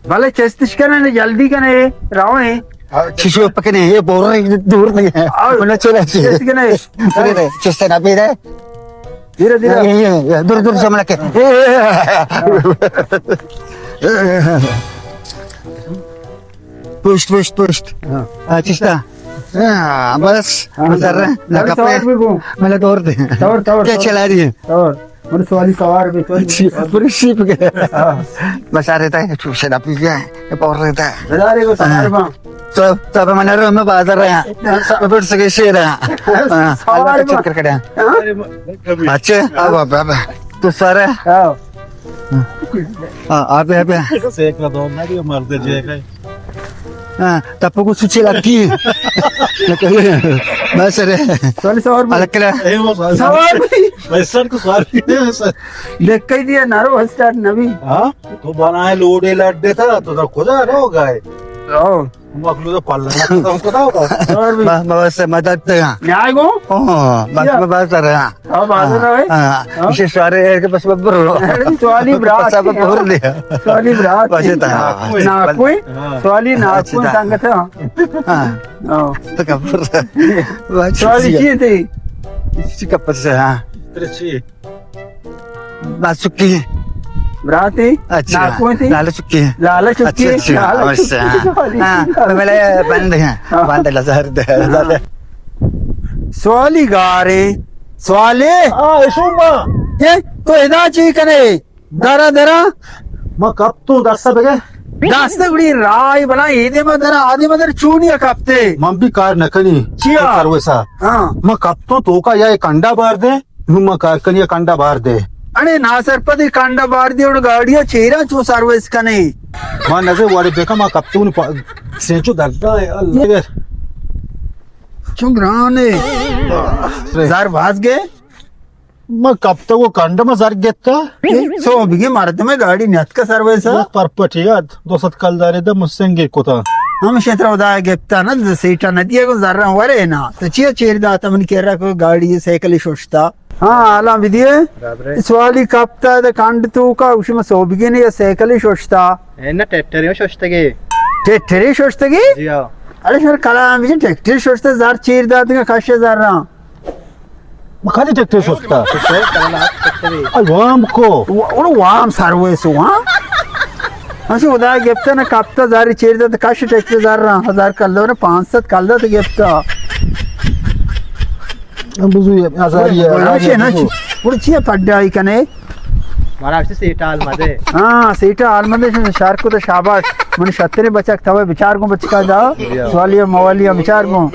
بلے چستش کنے، جلدی کنے، رویں۔ چشو پکنے، یہ بور دور نہیں ہے۔ آؤ۔ انہیں چلا چی۔ چست کنے۔ چست نہ پیدا۔ دھیرے، دھیرے۔ اے، اے، اے، دور، دور سے ملکے۔ اے، اے، اے۔ پشت، پشت، پشت۔ ہاں۔ ہاں، چشتا۔ ہاں، بس۔ ہاں، بس، ارے، نہ کپے۔ سوار بھی گو۔ ملا دور دے۔ دور، دور، کیا دور۔ چلا رہی ہے؟ دور۔ بڑے سوالی سوار بھی، سوالی۔ جی، بڑی شیپ کے۔ ہاں۔ بس، ارے، تاکہ چوب سے نہ پی جائے، یہ پور رہتا ہے۔ بازارے کو سوار ہاں۔ با۔ تو، تو اب من رو میں بازار آیا۔ میں بڑھ سکے شیر آیا۔ ہاں، سوار اللہ کا با۔ چکر کڑا۔ ہاں؟ اچھا، اب، اب، اب۔ تو سارا۔ ہاں۔ ہاں، آبے، آبے۔ سیک نہ دو، نہ دیو، مرد جے کا۔ ہاں، تپو کو سوچے لگتی ہے۔ بس رے۔ سوال سوال بھائی۔ الکلا۔ اے وہ سوال۔ سوال بھائی۔ ویسن کو سوال پیتے ویسن۔ دیکھ کئی دیا نارو اسٹارٹ نبی۔ ہاں؟ تو بنائے لوڈے لڈے تھا، تو تو خدا رو گئے۔ او۔ مخلوق پلہ نہ ختم کرا ہوگا۔ اور بھی۔ بس، بس، مدد دے۔ نیائے گو؟ ہاں، بس، کیا؟ بس، بس، رہا۔ اب آ رہا ہے؟ ہاں، ہاں۔ اسے سارے ہے کہ بس ببر۔ ارے، سوالی برات بس ببر دے۔ سوالی برات بس تھا۔ ناکوئی؟ ہاں۔ سوالی ناکوئی اچھا۔ سنگت ہے۔ ہاں۔ ہاں۔ تو کبر۔ بس سوالی چی تھی؟ اسی کپس ہے، ہاں۔ ترچی۔ بس چکی۔ برات ہے؟ اچھا۔ ناکوئی تھی؟ لالا چکی۔ لالا چکی۔ اچھا، اچھا۔ لالا بس، چکی۔ ہاں۔ سوالی۔ ہاں، میں بند ہے۔ ہاں۔ بند لزہر دے۔ ہاں۔ سوالی گارے۔ سوالے۔ ہاں، اشو ما۔ اے، تو ادا چی کنے؟ درا، درا۔ ما کپتوں دست بگے۔ دست گڑی رائی بنا، ایدے ما درا، آدے ما در چونی کپتے۔ من بھی کار نہ کنی۔ چیا؟ تو کروسا۔ ہاں۔ ما کپتوں تو کا یا ایک انڈا بار دے، نو ما کار کنی ایک انڈا بار دے۔ اڑے نا سرپدی کنڈا بار دے، اور گاڑی چیرا چو سروس کنے۔ ما نزے وڑے بیکا ما کپتوں پا-، سینچو دردا ہے، اللہ۔ چون گرانے۔ زار باز گئے؟ ما کپتگو کنڈ ما زر گتا۔ سو بگی مردم گاڑی نیتکا سرویسا۔ یک پرپٹی ات، دو سد کلدارے دا مسنگے کتا۔ ہمشہ ترا خدا گپتا نا، سیٹا ندیے گو زراں ورے نا۔ تو چیا چیر داتا من کرا کو گاڑی سائیکل شوشتا۔ ہاں، حالاں بدیے۔ برابر ہے۔ سوالی کپتا دا کنڈ تو کا، اسی ما سو بگی نے یا سائیکل شوشتا۔ اے نا ٹریکٹر شوشتگے۔ ٹریکٹر شوشتگے؟ جی ہاں۔ ارے شر کلام بجن ٹریکٹر شوشتا زر چیر داتگا کش زراں۔ ما کدی ٹریکٹر شوشتا؟ الوام کو۔ و-، اڑو وام سرویس وام۔ ہنچو خدا گپتا نا کپتا زر چیر دات کش ٹریکٹر زراں۔ ہزار کلدار پانچ سد کلدار تو گپتا۔ بزو ہزار یہ، بزو۔ اڑو چی پڈائی کنے؟ مارا ہستی سیٹا حال مدے۔ ہاں، سیٹا حال مدے، شہر کو تو شاباش۔ من شترے بچک تھا بچار گوں بچکا دا۔ سوالی موالی بچار گوں۔